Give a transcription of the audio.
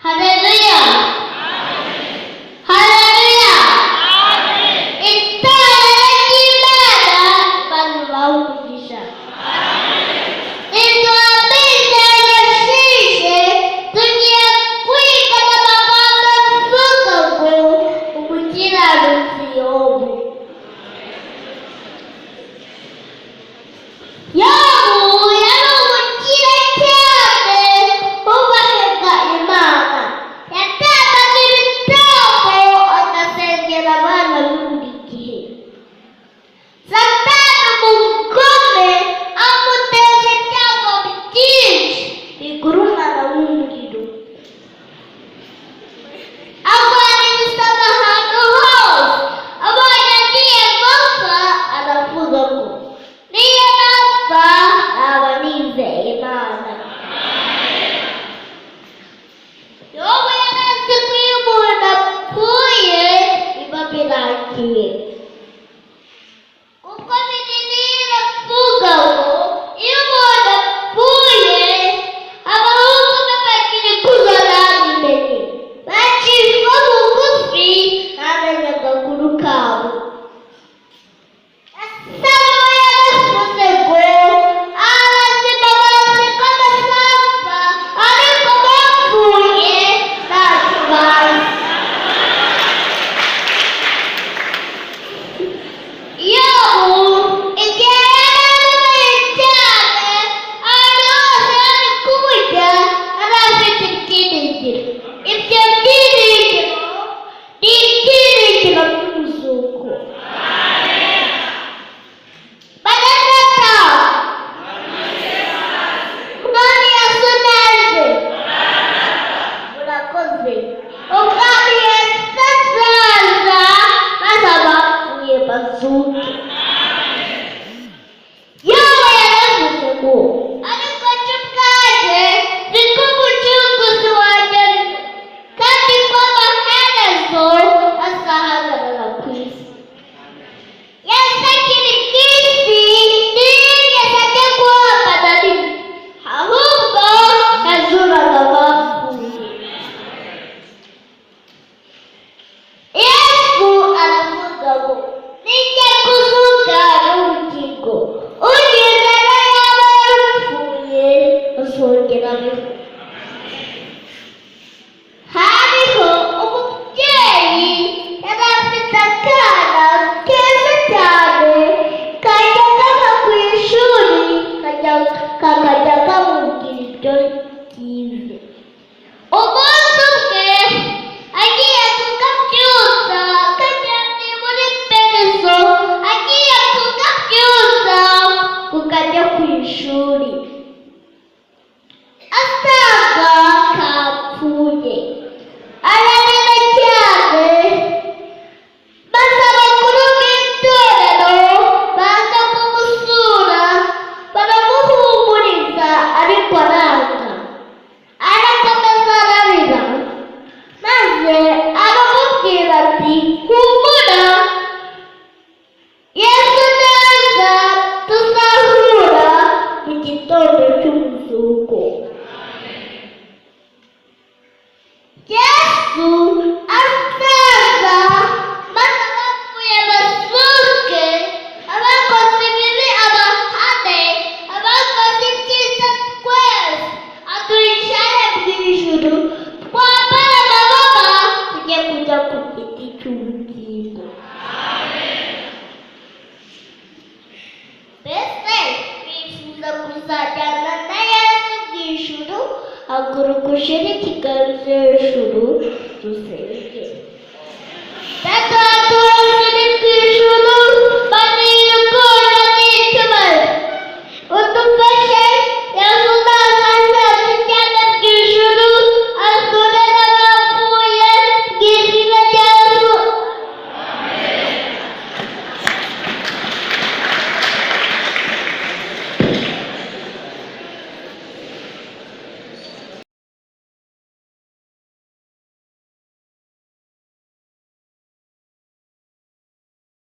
Haleluya, haleluya! Itorero ry'Imana, bantu bawumugisha. Nitwa Mizero Shishe. Tugiye kwiga amagambo avuga ngo umukiranutsi Yobu. Yobu yari umukire cyane wubahaga Imana, yatambaga ibitambo, agasengera abana be buri gihe. Satani umugome amuteza ibyago byinshi bigurumana nk'umuriro, arwara ibisebe ahantu hose. Abonye agiye gupfa, aravuga ngo niyo napfa naba nizeye Imana. Yobu yari azi ko iyo umuntu apfuye biba birangiye, kuko Bibiliya iravuga ngo iyo umuntu apfuye, abahungu be bagira ikuzo ntabimenye, bacishwa bugufi ntamenye agakuru kabo. Salomo yaravuze ngo abazima bazi ko bazapfa, ariko bapfuye ntacyo bazi. Yobu igihe yari ababaye cyane, ahantu hose bari kumurya, yari afite ibyiringiro. Ibyo byiringiro ni ibyiringiro by'umuzuko. Banatata Umwami Yesu neze, murakoze. Umwami Yesu azaza maze abapfuye bazuke. Yobu yaravuze ngo ariko njye ubwanjye nzi ko Umucunguzi wanjye ariho, kandi ko amaherezo azahagarara ku isi. Yesu akiri ku isi ntiyigeze ajya guhamba na rimwe, ahubwo yazuraga abapfuye. Yesu aravuga ngo nijya kuzuka n'ubugingo, unyizera yaba yarapfuye azongera abeho. Hariho umubyeyi yari afite akana keza cyane, kajya kava ku ishuri kakajya kamubwira ibyo yize. Umunsi umwe agiye kukabyutsa, karyamye muri perezo, agiye kukabyutsa kukajya ku ishuri, asanga kapfuye. Ararira cyane, maze abakuru b'itorero baza kumusura, baramuhumuriza, ariko aranga, arakomeza ararira, maze aramubwira ati humura, Yesu neza tuzahura mu gitondo cy'umuzuko. Yesu azaza maze abapfuye bazuke, abakoze ibibi abahane, abakoze ibyiza twese atwicare mu ijuru, twambare amababa, tujye kujya ku giti cy'ubugingo. Mbese wifuza kuzajyana na Yesu mu ijuru? Haguruka ushyire ikiganza hejuru dusenge.